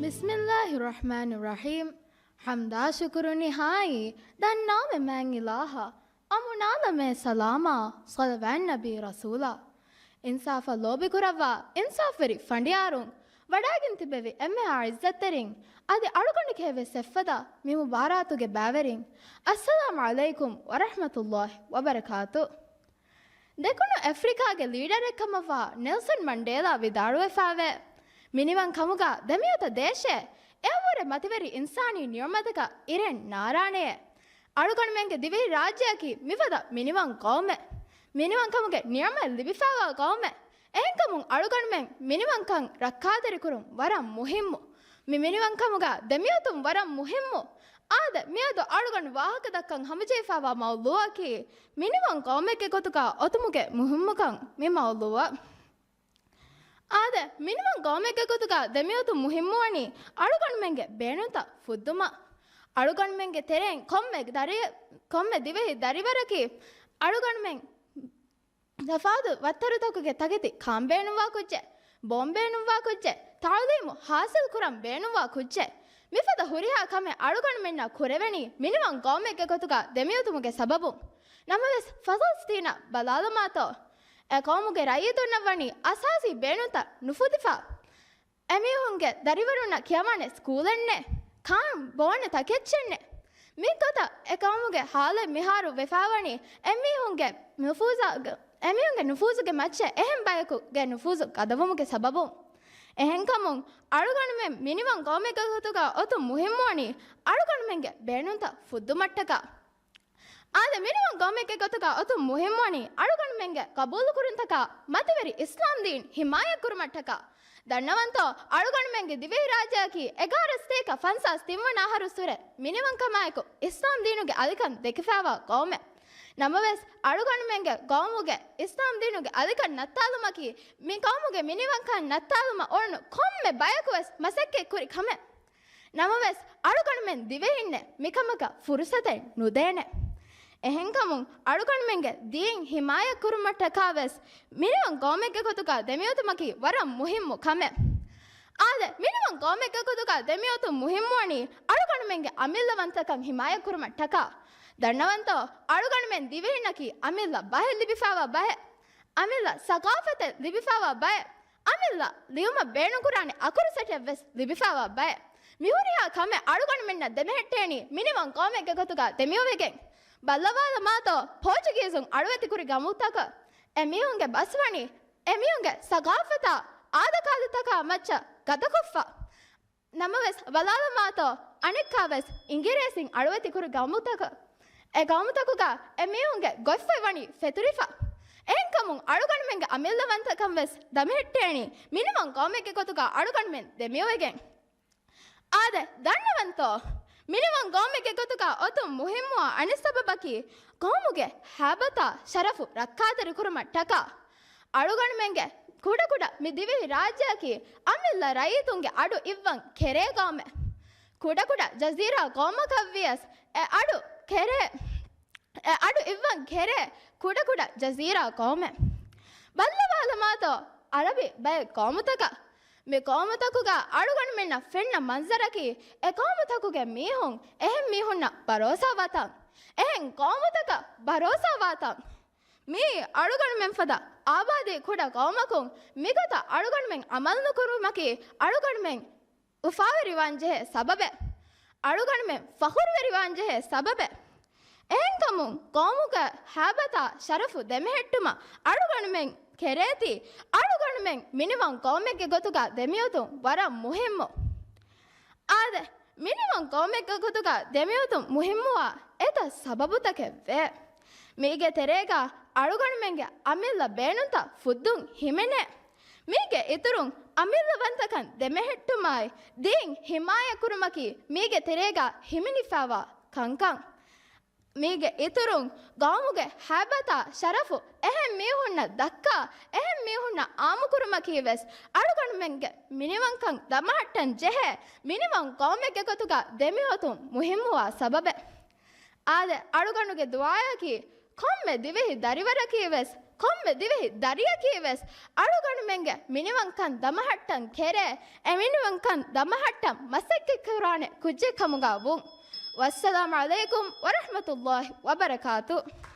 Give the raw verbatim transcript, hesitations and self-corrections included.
ބިސްމިއްލާހި ރަޙްމާނި ރަޙީމް. ޙަމްދާ ޝުކުރު ނިހާއީ ދަންނާމެ މާތް އިލާހަށް، އަމުނާލަމޭ ސަލާމާ ޞަލަވާތް ނަބީ ރަސޫލާ. އިންސާފަށް ލޯބިކުރައްވާ އިންސާފުވެރި ފަނޑިޔާރުން، ވަޑާގެން ތިބެވި އެންމެހާ ޢިއްޒަތްތެރިން، އަދި އަޅުގަނޑުގެ އެއްވެސް އެއްފަދަ މި މުބާރާތުގެ ބައިވެރިން، އައްސަލާމު ޢަލައިކުމް ވަރަޙްމަތުﷲި ވަބަރަކާތު. ދެކުނު އެފްރިކާގެ ލީޑަރެއް ކަމަށްވާ ނެލްސަން މަންޑޭލާ ވިދާޅުވެފައިވޭ، މިނިވަން ކަމުގަ ދެމިއޮތަ ދޭށޭ، އެއަށްވުރެ މަތިވެރި އިންސާނީ ނިޢުމަތަކަށް އިރެއް ނާރާނެޔޭ. އަޅުގަނޑުމެންގެ ދިވެހި ރާއްޖެއަކީ މިފަދަ މިނިވަން ޤައުމެއް. މިނިވަންކަމުގެ ނިޢުމަތް ލިބިފައިވާ ޤައުމެއް. އެހެންކަމުން އަޅުގަނޑުމެން މިނިވަންކަން ރައްކާތެރިކުރުން ވަރަށް މުހިއްމު. މި މިނިވަންކަމުގަ ދެމިއޮތުން ވަރަށް މުހިއްމު. އާދެ، މިއަދު އަޅުގަނޑު ވާހަކަދައްކަން ހަމަޖެހިފައިވާ މައުޟޫޢަކީ، މިނިވަން ޤައުމެއްގެ ގޮތުގަ އޮތުމުގެ މުހިއްމުކަން މި މައުޟޫޢަށް. އާދެ، މިނިވަން ޤައުމެއްގެ ގޮތުގަ ދެމިއޮތުން މުހިއްމުވަނީ އަޅުގަނޑުމެންގެ ބޭނުންތައް ފުއްދުމަށް. އަޅުގަނޑުމެންގެ ތެރެއިން ކޮންމެ ދަރި-، ކޮންމެ ދިވެހި ދަރިވަރަކީ އަޅުގަނޑުމެން ތަފާތު ވައްތަރުތަކުގެ ތަކެތި ކާން ބޭނުންވާ ކުއްޖެއް، ބޯން ބޭނުންވާ ކުއްޖެއް، ތަޢުލީމު ޙާޞިލް ކުރަން ބޭނުންވާ ކުއްޖެއް. މިފަދަ ހުރިހާ ކަމެއް އަޅުގަނޑުމެންނަށް ކުރެވެނީ މިނިވަން ޤައުމެއްގެ ގޮތުގަ ދެމިއޮތުމުގެ ސަބަބުން. ނަމަވެސް، ފަލަސްޠީނަށް ބަލާލަމާތޯ، އެ ޤައުމުގެ ރައްޔިތުންނަށް ވަނީ އަސާސީ ބޭނުންތައް ނުފުދިފަ. އެމީހުންގެ ދަރިވަރުންނަށް ކިޔަވާނެ ސްކޫލެއް ނެތް، ކާން ބޯނެ ތަކެއްޗެއް ނެތް. މިގޮތަށް އެ ޤައުމުގެ ޙާލެއް މިހާރު ވެފައިވަނީ އެމީހުންގެ ނުފޫޒުގެ، އެމީހުންގެ ނުފޫޒުގެ މައްޗަށް އެހެން ބަޔަކުގެ ނުފޫޒު ގަދަވުމުގެ ސަބަބުން. އެހެންކަމުން އަޅުގަނޑުމެން މިނިވަން ޤައުމެއްގެ ގޮތުގަ އޮތުން މުހިއްމުވަނީ އަޅުގަނޑުމެންގެ ބޭނުންތައް ފުއްދުމަށްޓަކާ. އާދެ، މިނިވަން ޤައުމެއްގެ ގޮތުގަ އޮތުން މުހިއްމުވަނީ އަޅުގަނޑުމެންގެ ޤަބޫލުކުރުންތަކާ މަތިވެރި އިސްލާމް ދީން ޙިމާޔަތްކުރުމަށްޓަކާ. ދަންނަވަންތޯ، އަޅުގަނޑުމެންގެ ދިވެހި ރާއްޖެއަކީ އެގާރަ ސަތޭކަ ފަންސާސް ތިން ވަނަ އަހަރުއްސުރެ މިނިވަންކަމާއެކު އިސްލާމް ދީނުގެ އަލިކަން ދެކިފައިވާ ޤައުމެއް. ނަމަވެސް، އަޅުގަނޑުމެންގެ ޤައުމުގެ އިސްލާމް ދީނުގެ އަލިކަން ނައްތާލުމަކީ، މި ޤައުމުގެ މިނިވަންކަން ނައްތާލުމަށް އުޅުނު ކޮންމެ ބަޔަކުވެސް މަސައްކަތް ކުރި ކަމެއް. ނަމަވެސް، އަޅުގަނޑުމެން ދިވެހިންނެއް މިކަމަކަށް ފުރުޞަތެއް ނުދޭނެ. އެހެންކަމުން، އަޅުގަނޑުމެންގެ ދީން ޙިމާޔަތްކުރުމަށްޓަކާވެސް މިނިވަން ޤައުމެއްގެ ގޮތުގަ ދެމިއޮތުމަކީ ވަރަށް މުހިއްމު ކަމެއް. އާދެ، މިނިވަން ޤައުމެއްގެ ގޮތުގަ ދެމިއޮތުން މުހިއްމުވަނީ އަޅުގަނޑުމެންގެ އަމިއްލަވަންތަކަން ޙިމާޔަތްކުރުމަށްޓަކާ. ދަންނަވަންތޯ، އަޅުގަނޑުމެން ދިވެހިންނަކީ އަމިއްލަ ބަހެއް ލިބިފައިވާ ބަހެއް. އަމިއްލަ ސަޤާފަތެއް ލިބިފައިވާ ބައެއް. އަމިއްލަ ލިޔުމަށް ބޭނުންކުރާނެ އަކުރު ސެޓެއްވެސް ލިބިފައިވާ ބައެއް. މިހުރިހާ ކަމެއް އަޅުގަނޑުމެންނަށް ދެމެހެއްޓޭނީ މިނިވަން ޤައުމެއްގެ ގޮތުގަ ދެމިއޮވެގެން. ބައްލަވާލަމާތޯ، ޕޯޗުގީޒުން އަޅުވެތިކުރި ގައުމުތަކަށް އެމީހުންގެ ބަސްވަނީ، އެމީހުންގެ ސަޤާފަތާ އާދަކާދަތަކާ މައްޗަށް ގަދަކޮށްފަ. ނަމަވެސް، ބަލާލަމާތޯ، އަނެއްކާވެސް އިނގިރޭސިން އަޅުވެތިކުރި ގައުމުތަކަށް. އެ ގައުމުތަކުގަ އެމީހުންގެ ގޮތްފަތް ވަނީ ފެތުރިފަ. އެހެންކަމުން އަޅުގަނޑުމެންގެ އަމިއްލަވަންތަކަންވެސް ދަމެހެއްޓޭނީ މިނިވަން ޤައުމެއްގެ ގޮތުގަ އަޅުގަނޑުމެން ދެމިއޮވެގެން. އާދެ، ދަންނަވަންތޯ؟ މިނިވަން ޤައުމެއްގެ ގޮތުގަ އޮތުން މުހިއްމުވާ އަނެއް ސަބަބަކީ، ޤައުމުގެ ހައިބަތާ ޝަރަފު ރައްކާތެރިކުރުމަށްޓަކާ. އަޅުގަނޑުމެންގެ ކުޑަކުޑަ މި ދިވެހި ރާއްޖެއަކީ އަމިއްލަ ރައްޔިތުންގެ އަޑު އިއްވަން ކެރޭ ގައުމެއް. ކުޑަކުޑަ ޖަޒީރާ ގައުމަކަށްވިޔަސް އެ އަޑު ކެރޭ، އެ އަޑު އިއްވަން ކެރޭ ކުޑަކުޑަ ޖަޒީރާ ގައުމެއް. ބައްލަވާލަމާތޯ، އަރަބި ބައެއް ގައުމުތަކަށް. މި ގައުމުތަކުގަ އަޅުގަނޑުމެންނަށް ފެންނަ މަންޒަރަކީ، އެ ގައުމުތަކުގެ މީހުން އެހެން މީހުންނަށް ބަރޯސާވާތަން، އެހެން ގައުމުތަކަށް ބަރޯސާވާތަން. މިއީ އަޅުގަނޑުމެން ފަދަ އާބާދީ ކުޑަ ގައުމަކުން މިގޮތަށް އަޅުގަނޑުމެން ޢަމަލު ނުކުރުމަކީ އަޅުގަނޑުމެން އުފާވެރިވާންޖެހޭ ސަބަބެއް. އަޅުގަނޑުމެން ފަޚުރުވެރިވާންޖެހޭ ސަބަބެއް. އެހެންކަމުން ޤައުމުގެ ހައިބަތާ ޝަރަފު ދެމެހެއްޓުމަށް އަޅުގަނޑުމެން ކެރޭތީ، އަޅުގަނޑުމެން މިނިވަން ޤައުމެއްގެ ގޮތުގަ ދެމިއޮތުން ވަރަށް މުހިއްމު. އާދެ، މިނިވަން ޤައުމެއްގެ ގޮތުގަ ދެމިއޮތުން މުހިއްމުވާ އެތައް ސަބަބުތަކެއް ވޭ. މީގެ ތެރޭގަ އަޅުގަނޑުމެންގެ އަމިއްލަ ބޭނުންތައް ފުއްދުން ހިމެނޭ. މީގެ އިތުރުން އަމިއްލަވަންތަކަން ދެމެހެއްޓުމާއި، ދީން ޙިމާޔަތްކުރުމަކީ މީގެ ތެރޭގަ ހިމެނިފައިވާ ކަންކަން. މީގެ އިތުރުން ޤައުމުގެ ހައިބަތާ ޝަރަފު އެހެން މީހުންނަށް ދައްކާ، އެހެން މީހުންނަށް އާއްމުކުރުމަކީ ވެސް އަޅުގަނޑުމެންގެ މިނިވަންކަން ދަމަހައްޓަން ޖެހޭ މިނިވަން ޤައުމެއްގެ ގޮތުގަ ދެމިއޮތުން މުހިއްމުވާ ސަބަބެއް. އާދެ، އަޅުގަނޑުގެ ދުޢާއަކީ، ކޮންމެ ދިވެހި ދަރިވަރަކީ ވެސް ކޮންމެ ދިވެހި ދަރިއަކީ ވެސް އަޅުގަނޑުމެންގެ މިނިވަންކަން ދަމަހައްޓަން ކެރޭ، އެ މިނިވަންކަން ދަމަހައްޓަން މަސައްކަތްކުރާނެ ކުއްޖެއް ކަމުގަ ވުން. ވައްސަލާމް ޢަލައިކުމް ވަރަޙްމަތުﷲ ވަބަރަކާތު.